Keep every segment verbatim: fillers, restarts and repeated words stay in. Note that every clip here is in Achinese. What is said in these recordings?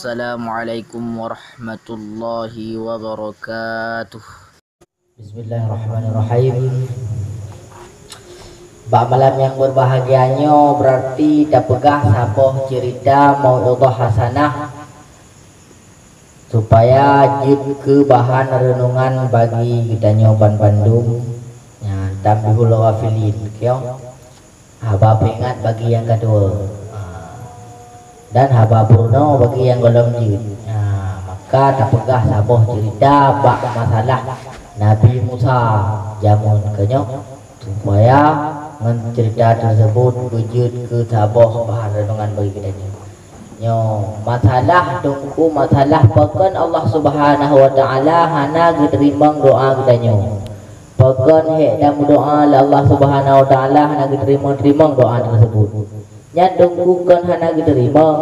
Assalamualaikum warahmatullahi wabarakatuh. Bismillahirrahmanirrahim. Bak malam nyang berbahagia nyoe, berarti tapeugah saboh cerita mau'izah hasanah, supaya jeuet keu bahan renungan bagi geutanyoe banmandum. Nyan, tanbihul ghafilin, kiong. Haba peuingat bagi nyang ka tuwoe, dan haba peurunoe bagi nyang gohlom jeuet. Maka tapeugah saboh cerita bak masalah Nabi Musa jameun keu nyoe, supaya ngon cerita tersebut beujeuet keu saboh bahan renungan bagi geutanyoe. Nyoe masalah, Teungku, masalah pakon Allah Subhanahu wa Ta'ala hana geuteurimong doa geutanyoe. Pakon hék tameudoa lé Allah Subhanahu wa Ta'ala hana geuteurimong-teurimong doa tersebut. Nyan, Teungku, kon hana geuteurimong,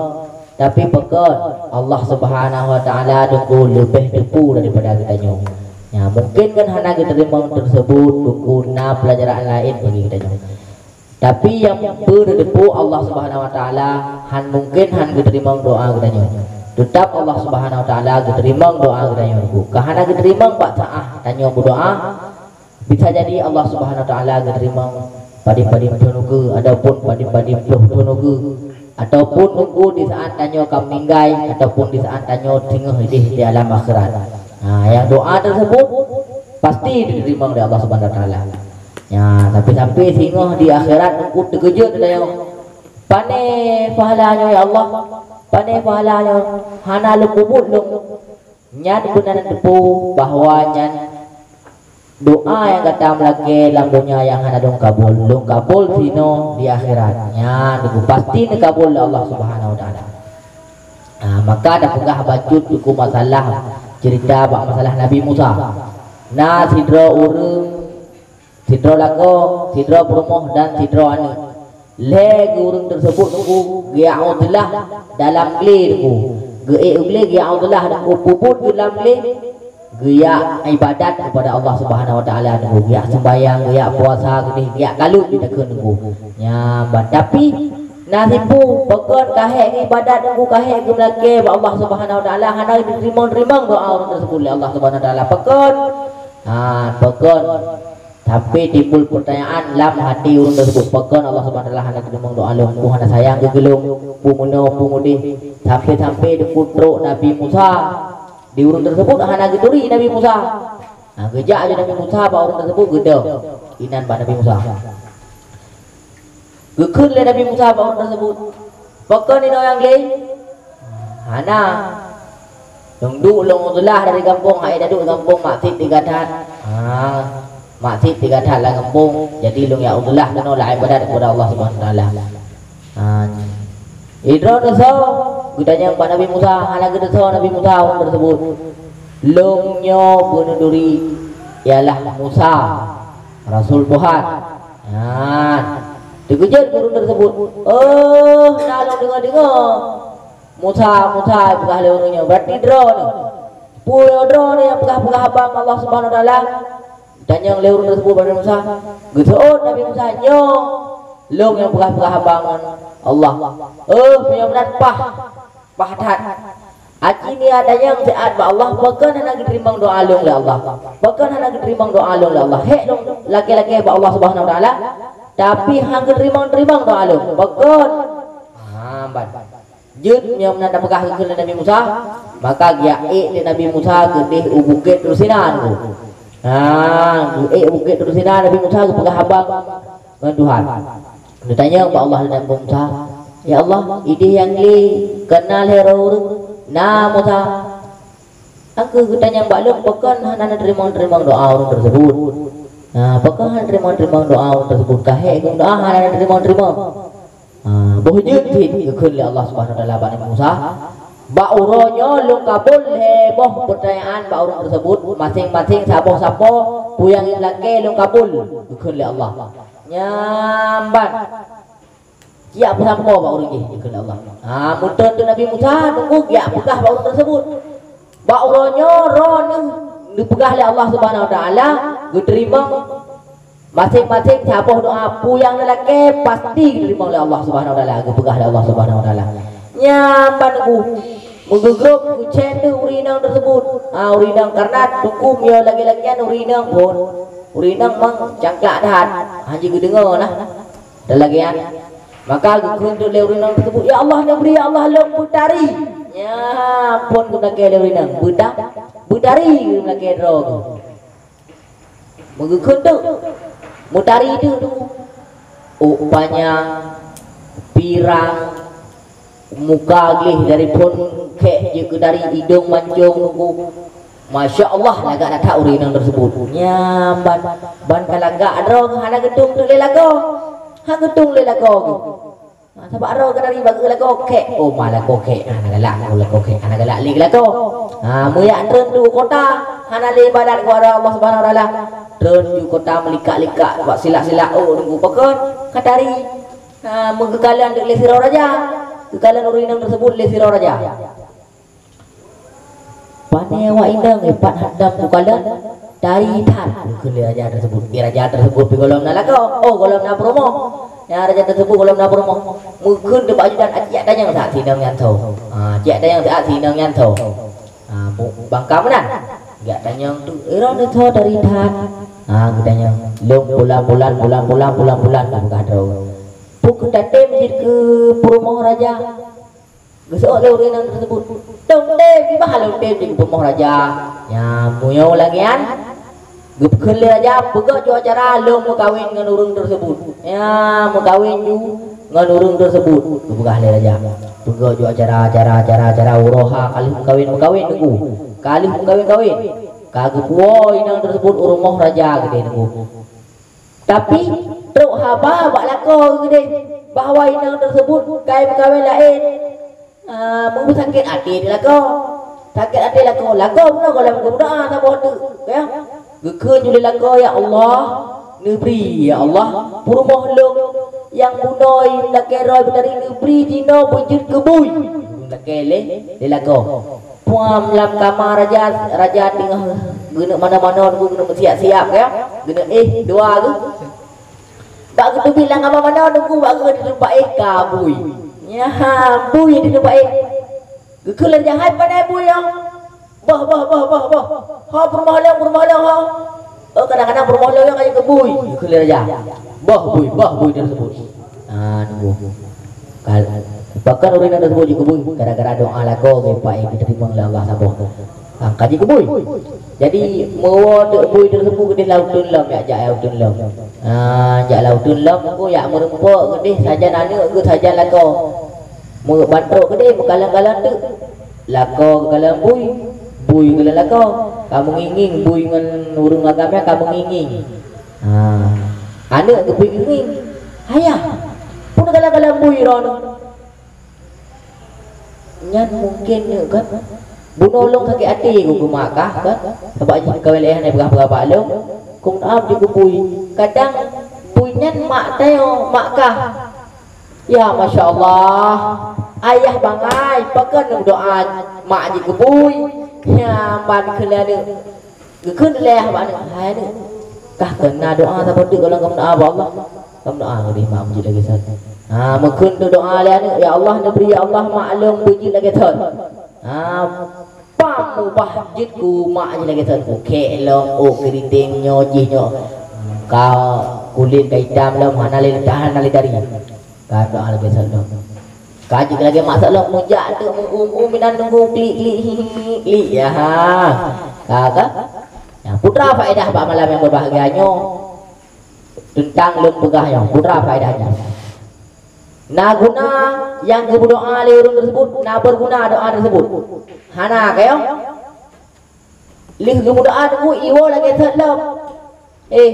tapi pakon Allah Subhanahu wa Ta'ala, Teungku, leubeh teupeu daripada geutanyoe. Nyan, mungkin kon hana geuteurimong tersebut, Teungku, na pelajaran laén bagi geutanyoe. Tapi nyang beureudeupu Allah Subhanahu wa Ta'ala, han mungken han geuteurimong doa geutanyoe. Teutap Allah Subhanahu wa Ta'ala geuteurimong doa geutanyoe, Teungku. Ka hana geuteurimong bak saát tanyoe meudoa, bisa jadi Allah Subhanahu wa Ta'ala geuteurimong padum-padum thon ukeue, ataupun padum-padum ploh thon ukeue, ataupun, Teungku, di saát tanyoe ka meuninggai, ataupun di saát tanyoe singoh idéh di alam akhirat. Nah, nyang doa tersebut pasti diterima oleh Allah Subhanahu wa Ta'ala. Ya, sampai-sampai singoh di akhirat, Teungku, teukeujot geutanyoe. Pane pahala nyoe, ya Allah? Pane pahala nyoe? Hana lôn peubuet lôn. Nyan beuna teupeu bahwa nyan doa nyang gata meulakée lam donya nyang hana lôn kabul, lôn kabul sinoe di akhirat. Nyan Teungku pasti neukabul lé Allah Subhanahu wa Ta'ala. Nah, maka tapeugah bacut Teungku masalah cerita bak masalah Nabi Musa. Na sidroe ureuëng, sidroe lakoe, sidroe peurumoh dan sidroe aneuëk. Lhée geu ureuëng tersebut, Teungku, geujak uzlah dalam glé, Teungku. Geuék u glé, geujak uzlah, Teungku, peubuet geuh lam glé, geujak ibadat kepada Allah Subhanahu wa Ta'ala, Teungku. Geujak seumbahyang, geujak puasa, geujak kalon di takheun, Teungku. Nyan ban. Tapi na sipeu, pakon ka hék geuibadat, Teungku, ka hék geumeulakée bak Allah Subhanahu wa Ta'ala, hana geuteurimong-teurimong doa ureuëng tersebut lé Allah Subhanahu wa Ta'ala. Pakon? Ha, pakon? Sampai timbul pertanyaan lam hati ureuëng tersebut, pakon Allah Subhanahu wa Ta'ala hana geuteurimong doa lôn, peue hana sayang keu lôn, peue meunoe, peue meudéh. Sampai-sampai Teungku trok Nabi Musa. Di ureuëng tersebut hana geuturi Nabi Musa. Nah, geujak laju Nabi Musa bak ureuëng tersebut, geudong inan bak Nabi Musa. Geukheun lé Nabi Musa bak ureuëng tersebut, "Pakon inoe nyang glé?" "Hana. Lôn duek lôn uzlah dari gampông, hai daduek gampông maksiet tiga that." "Ha, maksiet tiga that lam gampông, jadi lôn jak uzlah keunoe lam ibadat kepada Allah Subhanahu wa Ta'ala." Ha. "Idroe neusoe?" geutanyong bak Nabi Musa, hana geuteusoe Nabi Musa ureuëng tersebut. "Lôn nyoe beuneuduri ialah Musa, Rasul Tuhan." Nyan. Teukeujot ureuëng tersebut. "Oh, na lôn deungoe-deungoe Musa, Musa," peugah lé ureuëng nyoe. "Berarti droeneuh. Peue droeneuh nyang peugah-peugah haba Allah Subhanahu wa Ta'ala?" Tanyong lé ureuëng tersebut bak Nabi Musa. Geuseuôt Nabi Musa, "Nyoe lôn nyang peugah-peugah haba ngon Allah." "Oh, meunyoe meunan paih, paih that. Aci nyan tanyong siat bak Allah, pakon hana geuteurimong doa lôn lé Allah? Pakon hana geuteurimong doa lôn lé Allah? Hék lôn lakée-lakée bak Allah Subhanahu wa Ta'ala, tapi hana geuteurimong-teurimong doa lôn. Pakon?" Ha, ban. Jeuet nyang na tapeugah geukheun lé Nabi Musa, maka geujak ék lé Nabi Musa keudeh u Bukét Tursina nyoe. Ha, geuék u Bukét Tursina, Nabi Musa geupeugah haba ngon Tuhan. Geutanyong bak Allah lé Nabi Musa, "Ya Allah, idéh nyang glé kon na lhée droe ureuëng?" "Na, Musa." "Nyang kheueh geutanyong bak lôn, pakon hana neuteurimong-teurimong doa ureuëng tersebut? Nah, pakon hana neuteurimong-teurimong doa ureuëng tersebut? Ka hék geumeudoa hana neuteurimong-teurimong." Ha, boh jeuet cit geukheun lé Allah Subhanahu wa Ta'ala bak Nabi Musa. "Bak uroe nyoe lôn kabul lhée boh peutanyaan bak ureuëng tersebut, maséng-maséng saboh-saboh, peue nyang geulakée lôn kabul," geukheun lé Allah. Nyan ban. "Siap peusampoe bak ureuëng jih," geukheun lé Allah. Ha, meuteun teuk Nabi Musa, Teungku, geujak peugah bak ureuëng tersebut. Bak uroe nyoe droeneuh neupeugah lé Allah Subhanahu wa Ta'ala, geuteurimong maséng-maséng saboh doa, peue nyang neulakée pasti geuteurimong lé Allah Subhanahu wa Ta'ala, geupeugah lé Allah Subhanahu wa Ta'ala. Nyan ban Teungku. Meugeugop geucen deuh ureueng inong teuseubut. Ah, ureueng inong karena teungku meunyoe lagèe-lagèe nyan ureueng inong phon, ureueng inong memang cangklak that. Hana jeuet geudeungoe nah. Dan lagèe nyan, maka geukheun teuk lé ureueng inong teuseubut, "Ya Allah, neubri, ya Allah, lôn beutari." Nyan phon geulakèe lé ureueng inong, beuta-, beutari geulakèe droe geuh. Meugeukheun teuk, meutari teuk teungku. Ôk panyang, pirang, muka gleh dari phon khèk jeuet keu dari idong mancong teungku. Masya Allah, lagak that ureueng inong teuseubut. Nyan ban, ban ka lagak droe hana geutueng teuk lé lakoe. Hana geutueng lé lakoe geuh. Ha, sabab droe keudari bak lakoe khèk. Oh, ma lakoe khèk. Hana galak, oh, lakoe khèk. Hana galak lé lakoe. Ha, meujak treun u kota. Hana lé ibadat kepada Allah Subhanahu Wa Taala. Treun u kota meulikak-likak bak silak-silak. Oh, teungku pakon? Ka tari. Ha, meugeukalon lé sidroe raja. Geukalon ureueng inong teuseubut lé sidroe raja. Pane awak inong, eh, pat hana kukalon, tari that, geukheun lé raja teuseubut. Eh, raja teuseubut pih gohlom na lakoe, oh, gohlom na peurumoh. Nyan raja teuseubut gohlom na peurumoh. Meukheun teuk bak ajudan, "Aciek tanyong that si inong nyan tho." Ha, aciek tanyong that si inong nyan tho. Ha, bu-, bangka meunan. Jak tanyong teuk, "Eh, droeneuh tho tari that?" Ha, geutanyong. "Lôn pulan-pulan, pulan-pulan, pulan-pulan," geupeugah droe. "Peu kheueh tatem jeuet keu peurumoh raja?" Geuseuôt lé ureueng inong teuseubut, "Lôn tem, bah lôn tem di peurumoh raja." Nyan, meunyoe lagèe nyan, geukheun lé raja, "Peugah ju acara lôn meukawen ngon ureueng teuseubut." Nyan, meukawen ju ngon ureueng teuseubut, geupeugah lé raja. Peugah ju acara, acara, acara, acara, uroe ha ka lheueh meukawen, meukawen teungku. Ka lheueh meukawen-kawen. Ka geupuwoe inong teuseubut u rumoh raja keudeh teungku. Tapi, trok haba bak lakoe keudeh bahwa inong teuseubut ka meukawen laén. Ah, meusakét até di lakoe. Sakét até lakoe. Lakoe bunoe gohlom geumeudoa saboh teuk, ya. Geukheun ju lé lakoe, "Ya Allah, neubri, ya Allah, peurumoh lôn nyang bunoe lakèe droe beutari neubri jinoe beujeuet keu bui." Lakèe lé, lé lakoe. Puam lam kama raja, raja teungoh geuneuk manoe-manoe, geuneuk meusiap-siap, ya. Geuneuk éh dua geuh. Bak geuteubiet lam kama manoe teungku, bak geuh di teumpat éh ka bui. Nyan, bui di teumpat éh. Geukheun lé raja, "Hai, pane bui nyoe?" "Boh, boh, boh, boh, boh. Ho peurumoh lôn, peurumoh lôn ho." "Oh, kadang-kadang peurumoh lôn nyoe ka jeuet keu bui," geukheun lé raja. "Boh bui, boh bui," dia tersebut. Ah, nunggu. Kal-, pakon ureueng inong tersebut jeuet keu bui? Gara-gara doa lakoe geuh, Pak, nyang geuteurimong lé Allah saboh. Ah, ka jeuet keu bui. Jadi, meuwoe teuk bui teusebut keudeh lam uteuen lom, jak, jak lam uteuen lom. Ah, jak lam uteuen lom, teungku, jak meureumpok keudeh sajan aneuk geuh sajan lakoe. Meubantrok keudeh, meukalon-kalon teuk. Lakoe geukalon bui, bui geukalon lakoe. Ka meungieng-ngieng bui ngon ureueng agam nyan, ka meungieng-ngieng. Ha. Aneuk geupeuingieng, "Ayah, peue neukalon-kalon bui droeneuh?" Nyan mungken neuk kan. Bunoe lôn sakét até geuh keu mak kah kan. Sabab jih kawén lé ayah nyan peugah-peugah bak lôn. Keuneuk am jeuet keu bui. Kadang bui nyan mak tanyoe, mak kah. Ya, masya Allah. Ayah bangai, pakon doa mak jeuet keu bui. Ya, ban kheun lé aneuk. Geukheun lé ayah bak aneuk, "Hai aneuk, kah keu na doa saboh teuk gohlom kamoe doa bak Allah?" Kamoe doa geudeh mak jeuet lagèe thon. Ha, meukheun teuk doa lé aneuk, "Ya Allah, neubri ya Allah mak lôn beujeuet lagèe thon." Ha, pam mubah jeuet keu mak jih lagèe thon. Kukhèk lom, ôk keuriteng nyoe jih nyoe. Ka kulét ka itam lom, hana lé tahan, hana lé dari. Ka doa lagèe thon lom. Ka jeuet lagèe mak thon lom, meujak teuk meu-um-um inan nunggu klik-klik, hi, hi, hi, klik. Ya, ha. Ka, ka? Ya, peue teuma faedah bak malam nyang berbahagia nyoe. Teuntang lôn peugah nyoe, peue teuma faedahnya. Na guna nyang geumeudoa lé ureueng teusebut, na beuguna doa teusebut? Hana, ka nyoe? Lheueh geumeudoa teungku, iwoe lagèe thon lom. Eh,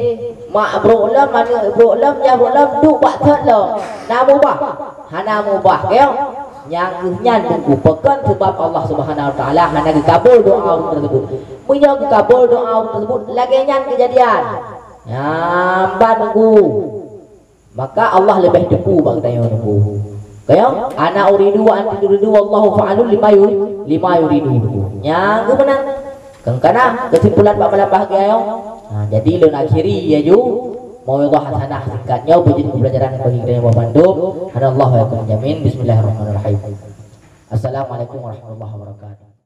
mak brok lom, aneuk brok lom, yah brok lom, duek bak thon lom. Na mubah? Hana mubah, ka nyoe? Nyang keuh nyan teungku, pakon seubab Allah Subhanahu Wa Taala hana geukabul doa ureueng teusebut. Meunyoe geukabul doa ureueng teusebut, lagèe nyan keujadian. Nyan ban teungku. Maka Allah leubeh teupeu bak geutanyoe teungku. Ka nyoe, "Ana uridu wa anta turidu, wallahu fa'alun lima yu-, lima yuridu," teungku. Nyang geuh meunan. Keu kana keusimpulan bak malam bahagia nyoe. Ha, jadi lôn akhiri laju mauidhah hasanah singkat nyoe, beujeuet keu pelajaran bagi geutanyoe bandum. Hadallahu wa iyyakum jami'in. Bismillahirrahmanirrahim. Assalamualaikum warahmatullahi wabarakatuh.